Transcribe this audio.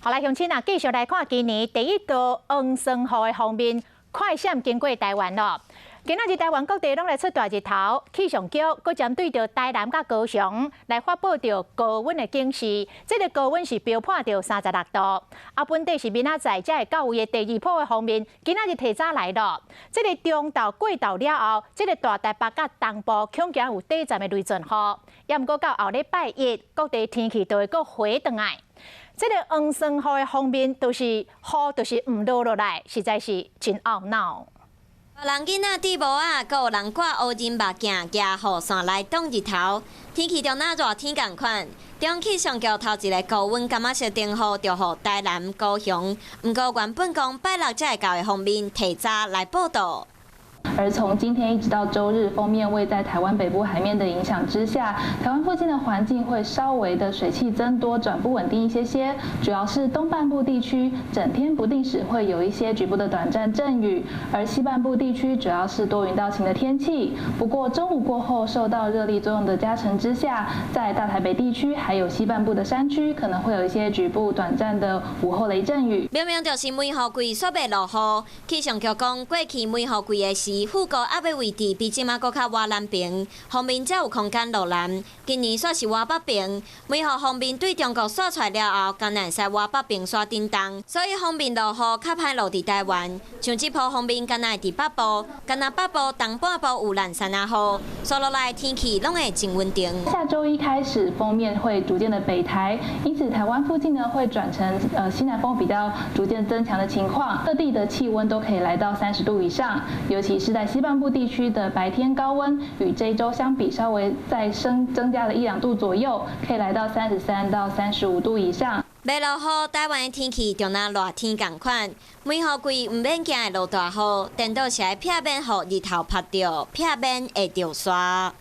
好來，鄉親啊，繼續來看今年第一道黃酸雨的鋒面快閃經過台灣咯。今仔日台灣各地攏來出大日頭，氣象局閣針對著台南佮高雄來發布著高溫的警示，這個高溫是飆破著36度。啊，本底是明仔載才會到位的第二波的鋒面，今仔日提早來咯。這個中晝過晝了後，這個大台北佮東部恐驚有短暫的雷陣雨。也毋過到後禮拜一，各地天氣就會閣回轉來。這個黃酸雨的鋒面，就是雨，就是毋落落來，實在是真懊惱。有人囡仔戴帽仔，閣有人掛烏人目鏡，舉雨傘來擋日頭。天氣就若熱天仝款。中央氣象局頭一个高溫柑仔色燈號，就予台南、高雄。毋過原本講拜六才會到的鋒面，提早來報到。而從今天一直到週日，鋒面位在台灣北部海面的影響之下，台灣附近的環境會稍微的水汽增多，轉不穩定一些些。主要是東半部地區整天不定時會有一些局部的短暫陣雨，而西半部地區主要是多雲到晴的天氣。不過中午過後，受到熱力作用的加成之下，在大台北地區還有西半部的山區，可能會有一些局部短暫的午後雷陣雨。明明就是梅雨季，煞欲落雨。氣象局講，過去梅雨季的時，副高壓的位置比這馬閣較倚南邊，鋒面才有空間落南。今年煞是倚北邊，梅雨鋒面對中國煞出來了後，敢若會使倚北邊煞振動，所以鋒面落雨較歹落佇台灣。像這波鋒面，敢若會佇北部，敢若北部東半部有蘭山仔雨，煞落來天氣攏會真穩定。下週一開始，鋒面會逐漸的北抬，因此台灣附近呢會轉成西南風比較逐漸增強的情況，各地的氣溫都可以來到30度以上，尤其是在西半部地區的白天高溫，與這一週相比稍微再升增加了一兩度左右，可以來到33到35度以上。欲落雨，台灣的天氣就若熱天仝款。梅雨季毋免驚會落大雨，顛倒是愛避免予日頭曬著，避免會著沙。